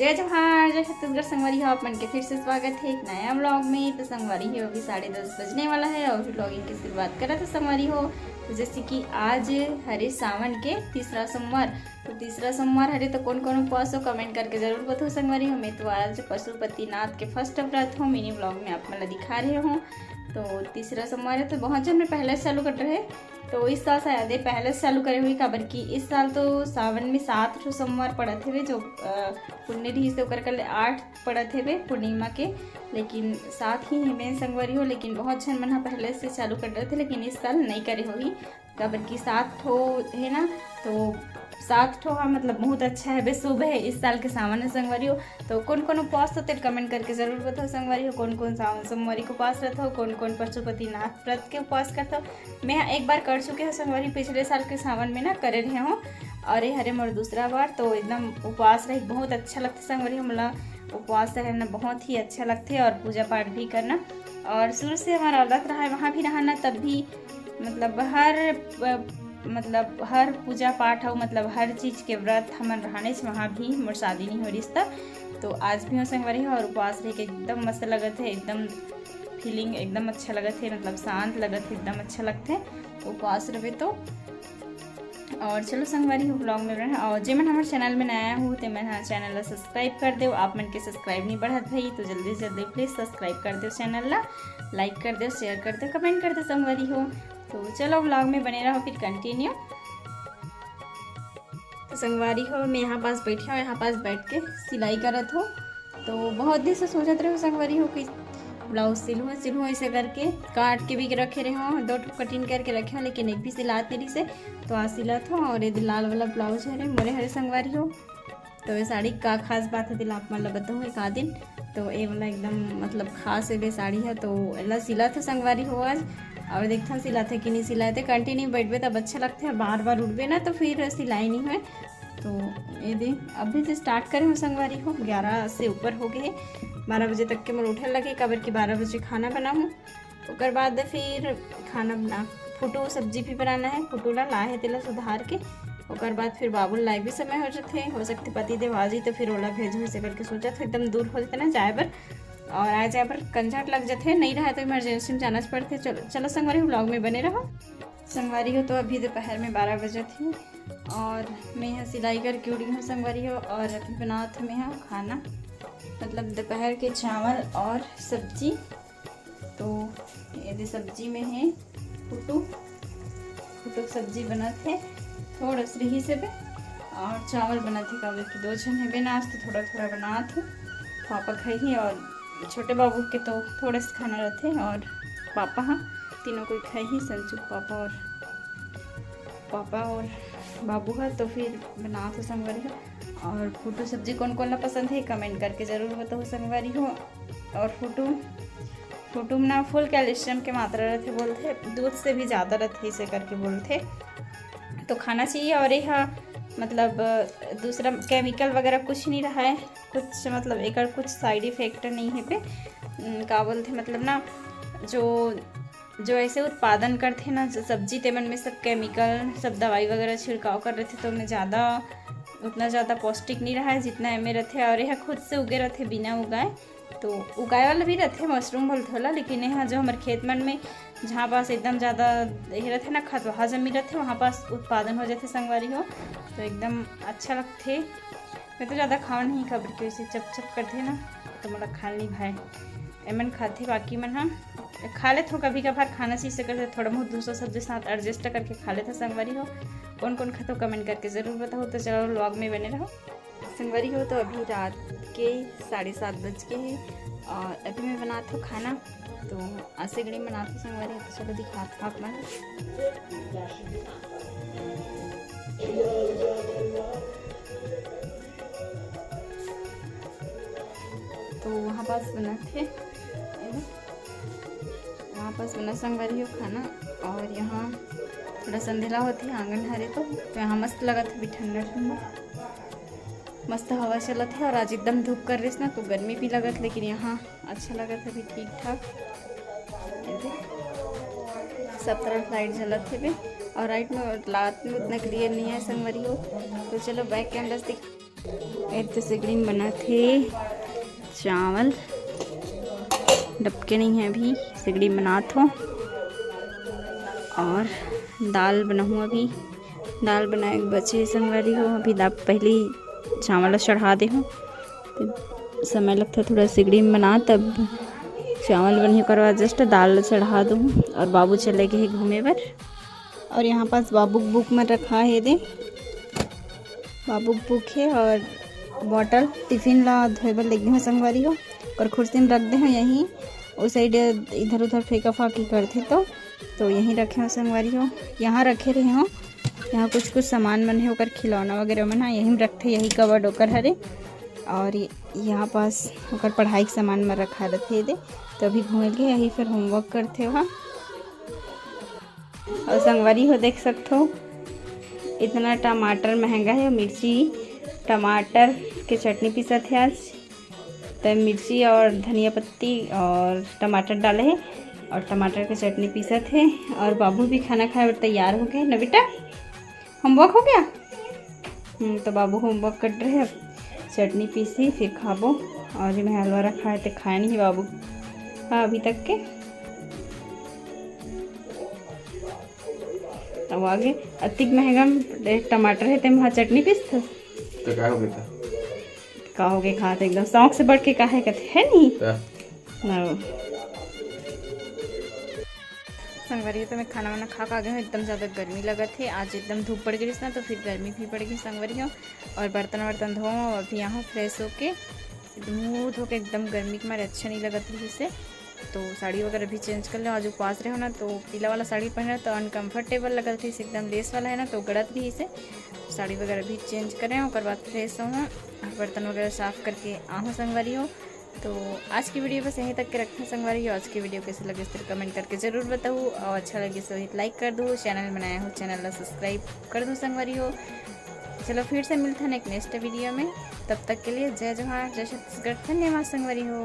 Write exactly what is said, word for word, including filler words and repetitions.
जय जोहार, जय छत्तीसगढ़ संगवारी हो, आप मन के फिर से स्वागत है एक नया व्लॉग में। तो संगवारी हो, अभी साढ़े दस बजने वाला है और व्लॉगिंग की शुरुआत करा था संगवारी हो। तो जैसे कि आज हरे सावन के तीसरा सोमवार, तो तीसरा सोमवार हरे तो कौन कौन उपवास हो, कमेंट करके जरूर बताओ संगवारी हो। मैं तो आज पशुपतिनाथ के फर्स्ट व्रत हूँ, मिनी व्लॉग में आप मन ला दिखा रहे हूँ। तो तीसरा सोमवार है तो बहुत जन में पहले से चालू कर रहे, तो इस साल शायद ये पहले से चालू करे हुई, काबर कि इस साल तो सावन में सात ठो सोमवार पड़त हेवे, जो अ, पुण्य रहिस हे ओकर कर ले आठ पड़त हेवे पूर्णिमा के, लेकिन सात ही हेवे संगवारी हो। लेकिन बहुत झन मन ह पहले से चालू कर रहे थे, लेकिन इस साल नहीं करे होही, काबर कि सात ठो है ना, तो सात ठो हा मतलब बहुत अच्छा है, बे शुभ है इस साल के सावन है संगवारी हो। तो कौन कौन उपवास होते कमेंट करके जरूर बताओ संगवारी हो, कौन कौन सावन सोमवारी के उपवास रहता हो, कौन कौन पशुपतिनाथ व्रत के उपवास करता हो। मैं एक बार कर चुके हूँ संगवारी, पिछले साल के सावन में ना करे रहे हूँ, और ये हरे मोर दूसरा बार। तो एकदम उपवास रही, बहुत अच्छा लगता संगवारी, हमला उपवास रहना बहुत ही अच्छा लगता है, और पूजा पाठ भी करना। और शुरू से हमारा व्रत रहा है, वहाँ भी रहना, तब भी मतलब हर अ, मतलब हर पूजा पाठ हो, मतलब हर चीज के व्रत हमन रहने से वहाँ भी मोर शादी नहीं हो रिश्ता। तो आज भी हो संगवारी हो, और उपवास रह के एकदम मस्त लगत है, एकदम फीलिंग एकदम अच्छा लगत है, मतलब शांत लगत है, एकदम अच्छा लगत है उपवास रहे तो। और चलो संगवारी हो, व्लॉग में रहे, और जे मन हमारे चैनल में नया हो, ते मन चैनल ला सब्सक्राइब कर दो। आप मन के सब्सक्राइब नहीं बढ़त भाई, तो जल्दी से जल्दी प्लीज सब्सक्राइब कर दो चैनल ला, लाइक कर दो, शेयर कर दो, कमेंट कर दो संगवारी हो। तो चलो व्लॉग में बने रहो फिर कंटिन्यू। तो संगवारी हो, मैं यहाँ पास बैठी हूँ, यहाँ पास बैठ के सिलाई करत हूँ। तो बहुत दिन से सोचत रहे संगवारी हो कि ब्लाउज सिलूँ सिलूँ ऐसे करके काट के भी रखे रहे हूँ, दो ठो कटिंग करके रखे हूँ, लेकिन एक भी सिलात नहीं से। तो आज सिलत हूँ, और ये लाल वाला ब्लाउज हरे मोरे हरे संगवारी हो। तो ये साड़ी का खास बात है, दिल आप मन ला बताऊँ एक आध दिन। तो ये वाला एकदम मतलब खास है बे साड़ी है, तो एला सिलत हूँ संगवारी हो आज। और देखथन सिलत है कि नहीं सिलत है, कंटिन्यू बैठबे तब अच्छा लगता है, बार बार उठबे ना तो फिर सिलाई नहीं है। तो ये दे अभी से स्टार्ट करे हूँ संगवारी हो, ग्यारह से ऊपर हो गए, बारह बजे तक के मोर उठे लगे, काबर कि बारह बजे खाना बनाऊँ। ओकर बाद फिर खाना बना, फुटू सब्जी भी बनाना है, फुटू ला लाए है तेला सुधार के। ओकर बाद फिर बाबू ला भी समय हो जाते, हो सकते पति देव आ जाई तो फिर ओला भेजो, ऐसे करके सोचत हूँ, एकदम दूर हो जाते ना जाए बर, और आ जाए बर कंझट लग जाते, नहीं रहा तो इमरजेंसी में जाना पड़ते। चलो चलो संगवारी व्लॉग में बने रहो। संगवारी हो, तो अभी दोपहर में बारह बजे थी और मैं यहाँ सिलाई करके उड़ी हूँ संगवारी हो, और अभी बनात हूँ मैं यहाँ खाना, मतलब दोपहर के चावल और सब्जी। तो ये दे सब्जी में है फुटू, फुटू सब्जी बनत है, थोड़ा सा रही से बे, और चावल बनत है, काबर कि दो झन है बे ना, आज तो थोड़ा थोड़ा बनात हूँ। पापा खाई और छोटे बाबू के तो थोड़ा सा खाना रहते, और पापा हाँ तीनों कोई खाई, संजू पापा और पापा और बाबू है, तो फिर बनात हो संगवारी हो। और फुटू सब्जी कौन कौन ला पसंद है कमेंट करके जरूर बताओ संगवारी हो। और फुटू फुटू में ना फुल कैल्शियम के मात्रा रहते बोलते, दूध से भी ज़्यादा रहते इसे करके बोलते, तो खाना चाहिए। और यह मतलब दूसरा केमिकल वगैरह कुछ नहीं रहा है, कुछ मतलब एकर कुछ साइड इफेक्ट नहीं है पे। उम, का बोलते मतलब ना जो जो ऐसे उत्पादन करते ना जो सब्जी तेमन में सब केमिकल सब दवाई वगैरह छिड़काव कर रहे थे, तो ओमे ज़्यादा उतना ज़्यादा पौष्टिक नहीं रहा है जितना एमे रहते, और यह खुद से उगे रहते बिना उगाए। तो उगाए वाला भी रहते मशरूम बोलते होला, लेकिन यहाँ जो हमारे खेत मन में जहाँ पास एकदम ज़्यादा ये रहते ना खतवाहा जमीन रहते, वहाँ पास उत्पादन हो जाते संगवारी हो, तो एकदम अच्छा लगते। मैं तो ज़्यादा खावा नहीं, काबर के वैसे चप चप करते ना, तो मोला खाल नहीं भाए। एमन खाते बाकी मन हाँ खा लेते हो कभी कभार, खाना चाहिए से करते थोड़ा बहुत दूसरा सब्जी साथ एडजस्ट करके खा लेते संगवारी हो। कौन कौन खाते हो कमेंट करके ज़रूर बताओ। तो चलो व्लॉग में बने रहो संगवारी हो। तो अभी रात के साढ़े सात बज के है और अभी मैं बनात हूँ खाना, तो ऐसे गड़ी बनात हूँ संगवारी हो। तो चलो दिखात हूँ आप मन। तो वहाँ पास बनात हे, वहाँ पास बना संगवारी हो खाना। और यहाँ थोड़ा संधेला होते आंगन हरे तो, तो यहाँ मस्त लगत है अभी ठंडा ठंडा, मस्त हवा चलत है। और आज एकदम धूप कर रही ना तो गर्मी भी लगत, लेकिन यहाँ अच्छा लगत है अभी ठीक ठाक। ये देख, सब तरफ लाइट जलत है अभी, और रात में, रात में उतना क्लियर नहीं है संगवारी हो। तो चलो बैक कैमरा से दिख एक तो सिगड़ी में बनत हे चावल, डबके नहीं है अभी, सिगड़ी बनात हो। और दाल बनाहूँ अभी, दाल बनाए के बचे संगवारी हो। अभी दाल पहले ही चावल ला चढ़ा दे हूँ, तो समय लगता थोड़ा सिगड़ी में बना, तब चावल बनही, ओकर बाद जस्ट दाल ला चढ़ा दूँ। और बाबू चले गए हे घूमे बर। और यहाँ पास बाबू के बुक में रखा है दे, बाबू के बुक है और बॉटल, टिफिन ला धोए बर लेगे हो संगवारी हो। और कुर्सी में रख दे हो यहीं, उस साइड इधर उधर फेंका फाकी करथे तो, तो यहीं रखे हो संगवारी हो। यहाँ रखे रहे हो, यहाँ कुछ कुछ सामान मन है, ओकर खिलौना वगैरह मन है, यहीं में रखथे, यही कबर्ड ओकर हरे। और ये-, यहाँ पास ओकर पढ़ाई के सामान मन रखा रहथे दे। तो अभी घूमे के यही फिर होमवर्क करथे वहाँ। और संगवारी हो देख सकथो, इतना टमाटर महंगा है, मिर्ची, टमाटर के चटनी पीसत है आज। तो मिर्ची और धनिया पत्ती और टमाटर डाले है और टमाटर के चटनी पीसत है। और बाबू भी खाना खाए बर तैयार हो गए ना बेटा, होमवर्क हो गया। हम्म, तो बाबू होमवर्क कर रहे हैं, अब चटनी पीसी फिर खाबो। और ये मैं हलवा रखा है तो खाया नहीं बाबू, हाँ अभी तक के। अब आगे अतिक महंगा टमाटर है, तेम हा चटनी पीसथस? तो का हो गया था? का हो गया, खात एकदम शौक से बढ़ के का है कहते, है नहीं? का? ना। संगवारी, तो मैं खाना वाना खा के आ गई हूँ। एकदम ज़्यादा गर्मी लगत है, आज एकदम धूप पड़ गई ना, तो फिर गर्मी भी पड़ गई संगवारी हो। और बर्तन वर्तन धो, अभी यहाँ फ्रेश होके मुँह धो के एकदम गर्मी के मारे अच्छा नहीं लगत रही से। तो साड़ी वगैरह भी चेंज कर ले। आज उपवास रहे हो ना, तो पीला वाला साड़ी पहने तो अनकम्फर्टेबल लगत रही से, एकदम लेस वाला है ना, तो गड़त रही से। साड़ी वगैरह भी चेंज करें, ओकर बाद फ्रेश हो, बर्तन वगैरह साफ करके आहूँ संगवारी हो। तो आज की वीडियो बस यहीं तक के रखते हैं संगवारी हो। आज की वीडियो कैसे लगे, सिर्फ कमेंट करके जरूर बताओ, और अच्छा लगे सो हित लाइक कर दो, चैनल बनाया हो चैनल ला सब्सक्राइब कर दो संगवारी हो। चलो फिर से मिलते हैं एक नेक्स्ट वीडियो में, तब तक के लिए जय जोहार, जय छत्तीसगढ़, धन्यवाद संगवारी हो।